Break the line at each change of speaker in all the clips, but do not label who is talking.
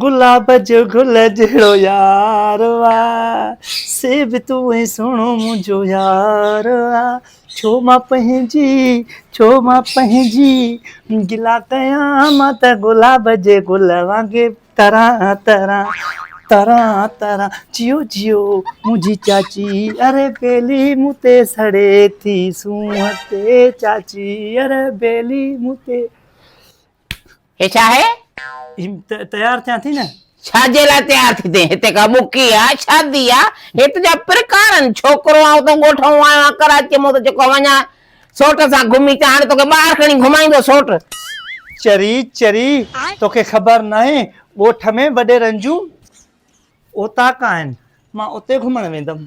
گلاب جو گل جهڙو يار آ سي به تون ئي سهڻو منهنجو يار آ ڇو مان پنهنجي ڇو مان پنهنجي گلا ڪيان مان ته گلاب جي گل وانگي تران تران تران تران جيو جيو منهنجي چاچي اري ٻيلي مون تي سڙي ٿي سونهن تي چاچي اري ٻيلي مون تي.
هي ڇا آهي؟
تيار ٿيان ٿي نه.
ڇا جي لاء تيار ٿي ٿين؟ هتي ڪا ٻڪي آ، شادي آ، هي تنهنجا پرڪارن ڇوڪرو آ، اتان ڳوٺئون آيو آن ڪراچيء مان ته جيڪو وڃان سوٽ سان گهمي اچان، هاڻي توکي ٻاهر کڻي گهمائيندو سوٽ.
چري چري توکي خبر ناهي ڳوٺ ۾ وڏيرن جون اوطاق آهن، مان اتي گهمڻ ويندم.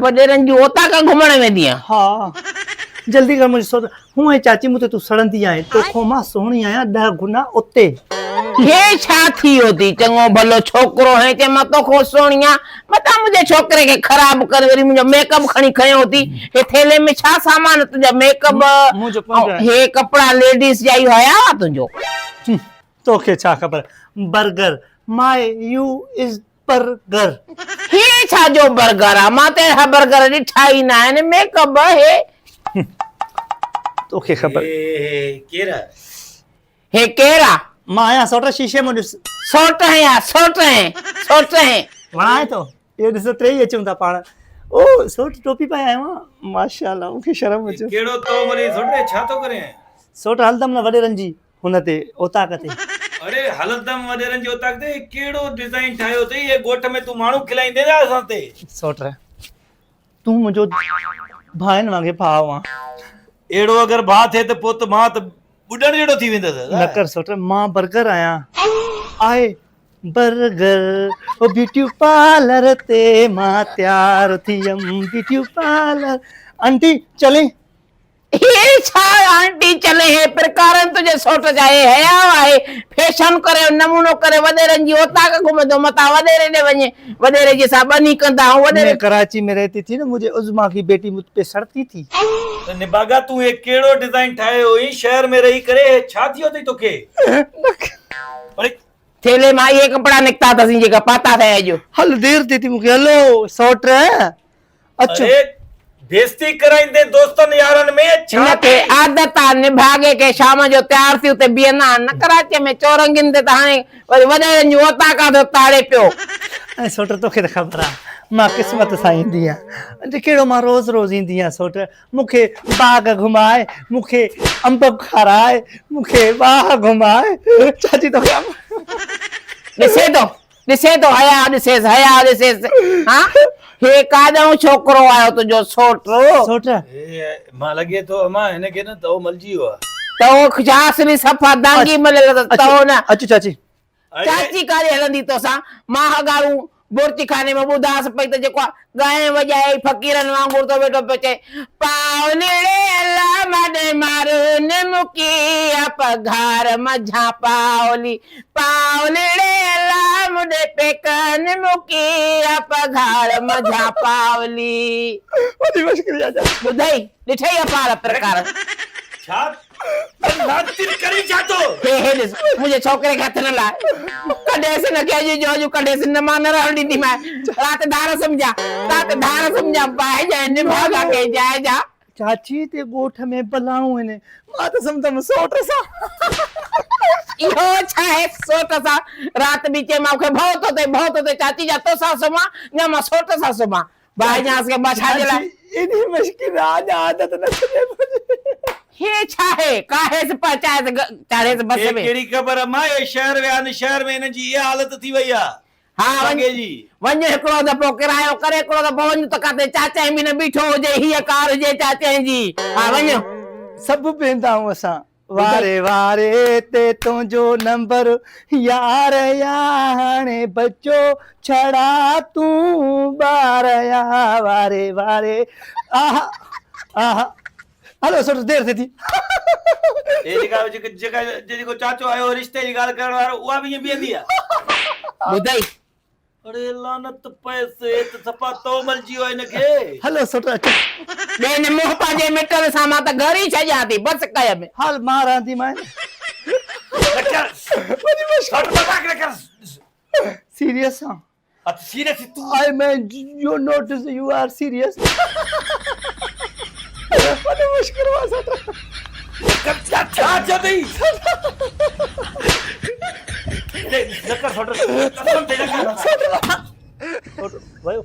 وڏيرن جون اوطاقن گهمڻ ويندينء؟
ها. جلدي ڪر منهنجي سوٽ. هونئن چاچي مون تي تون سڙندي آهين، توکون مان سهڻي آهيان ڏهه گنا اتي.
هي ڇا ٿي ويو ٿي، چڱو ڀلو ڇوڪرو هئين، چئين مان توکون سهڻي آهيان، متان منهنجي ڇوڪري کي خراب ڪرين، وري منهنجو ميڪ اپ کڻي کنيو ٿي، هي ٿيلهي ۾ ڇا سامان تنهنجا ميڪ اپ ۽ هي ڪپڙا ليڊيز جا اهو حياء آ تنهنجو.
توکي ڇا خبر burger my you is burger.
هي ڇا جو برگر آ مان ته اهڙا برگر ڏٺا ئي نه آهن ميڪ اپ هي.
توکي خبر.
هي ڪير آ.
هي ڪير آ.
مان آهيان سوٽ شيشي مان ڏس.
سوٽ هين آ سوٽ هين سوٽ هين.
وڻائي ٿو اهو ڏسو ٽيئي اچون ٿا پاڻ. او سوٽ ٽوپي پائي آيو آن ماشاءالله مونکي شرم اچيو.
ڪهڙو تو مري سوٽ ڇا ٿو ڪرين.
سوٽ هلندم نه وڏيرن جي هن تي اوطاق تي.
اڙي هلندم وڏيرن جي اوطاق تي ڪهڙو ڊزائين ٺاهيو اٿئي هي ڳوٺ ۾ تون ماڻهو کلائيندين ڇا اسان تي.
سوٽ تون منهنجو ڀائن وانگي ڀاء آن.
اهڙو اگر ڀاء ٿئي ته پوء ته مان ته ٻڏڻ جهڙو ٿي ويندس.
نه ڪر سوٽ مان برگر آهيان. آء برگر او بيوٽي پارلر تي مان تيار ٿيم بيوٽي پارلر آنٽي چلين.
هي ڇا آنٽي چلي هي پرڪارن تنهنجي سوٽ جا هي حياء آهي فيشن ڪري نمونو ڪري وڏيرن جي اوطاق گهمندو متان وڏيري ڏي وڃي وڏيري جي سان ٻني ڪندا هون وڏيري.
مين ڪراچي مين رهتي ٿي نه مجهي عظميٰ ڪي بيٽي مجھ پي سڙتي ٿي.
ته نڀاڳا تون هي ڪهڙو ڊزائين ٺاهيو هئين شهر ۾ رهي ڪري هي ڇا ٿيو اٿئي توکي اڙي.
ٿيلهي مان اهي ڪپڙا نڪتا اٿس جيڪا پاتا اٿئي اڄ.
هل دير ٿي ٿي مونکي هلو سوٽ. اچ.
اري بيستي ڪرائيندين دوستن يارن ۾ ڇا
هن کي عادت آ نڀاڳي کي شام جو تيار ٿي اتي بيهندا آهن نه ڪراچيء ۾ چورنگين تي ته هاڻي وري وڏيرن جون اوطاقان ٿو تاڙي پيو.
۽ سوٽ توکي ته خبر آ مان قسمت سان ايندي آهيان اڄ ڪهڙو مان روز روز ايندي آهيان سوٽ مون کي باغ گهماء مون کي انب کاراء مون کي واهه گهماء چاچي توکي انب.
ڏسين ٿو ڏسين ٿو حياء ڏسيس حياء ڏسيس ها هي ڪاڏانهن ڇوڪرو آيو تنهنجو سوٽ.
سوٽ.
هي مان لڳي ٿو امان هن کي نه تئو ملجي ويو آ.
تئو ڇا اصلي صفا دانگي مليل اٿس تئو نه.
اچ چاچي.
چاچي ڪاڏي هلندي توسان مان هڳارون بورچي خاني ۾ ٻڌاس پئي ته جيڪو آ ڳائين وڄائي فقيرن وانگر ٿو ويٺو پيو چئي پاولڙي الله ماڏي مارون مڪي آ پگهار منجهان پاولي پاولڙي الله مڏي پيڪن مڪي آ پگهار منجهان پاولي.
وڏي مشڪري آ چاچي.
ٻڌئي ڏٺئي اپار پرڪار.
ڇا ناتر ڪرين ڇا ٿو.
هي هي ڏس منهنجي ڇوڪري کي هٿ نه لاء. ڪڍيس هن کي اڄ جو اڄ ڪڍيس نه مان نه رهڻ ڏينديمانء. رات ڌار سمجهان رات ڌار سمجهان باهه جا نڀاڳا ڪنهن جاء جا.
چاچي تي ڳوٺ ۾ بلائون هن مان ته سمجهندم سوٽ سان.
اهو ڇا آهي سوٽ سان رات به چئي مان کي ڀؤ ٿو ٿئي ڀؤ ٿو ٿئي چاچي جا توسان سمهان يا مان سوٽ سان سمهان باهه جانس کي مان ڇا جي لاء.
چاچي ايڏي مشڪل آ اڃا عادت نه ڇڏي منهنجي.
هي ڇا آهي ڪاهيس پهچائيس چاڙهيس بس
کي
۾.
ڪهڙي خبر امان اهي شهر ويا آهن شهر ۾ هنن جي اها حالت ٿي وئي آ.
ها وڃ وڃ هڪڙو دفعو ڪرايو ڪري هڪڙو دفعو وڃ ته ڪاٿي چاچهين به نه بيٺو هجي هيء ڪار هجي چاچهين جي ها وڃ.
سڀ ويندا آهيون اسان واري واري تي تنهنجو نمبر يار يا هاڻي بچو ڇڙا تون ٻار يا واري واري آها آها هلو سوٽ دير ٿئي ٿي.
هي جيڪا جيڪا جيڪو چاچو آيو هو رشتي جي ڳالهه ڪرڻ وارو اها به ائين بيهندي آ.
ٻڌئي.
اڙي لعنت پئس هي ته صفا تئو ملجي ويو آ هن کي.
هلو سوٽ اچ.
ڏي نه منهن پنهنجي مٽن سان مان ته گهر ئي ڇڏيان ٿي بس ڪيم.
هل مان رهنديمانء.
نه ڪر.
وڏي مشڪل.
سوٽ مذاق نه ڪر.
سيريس آ.
ها ته سيريس تون.
I mean you notice you are serious. وڏو مشڪل آ سٽ.
ڇا ٿيو اٿئي؟ نه ڪر سوٽ، قسم ٿي نه ڪر.
ويو.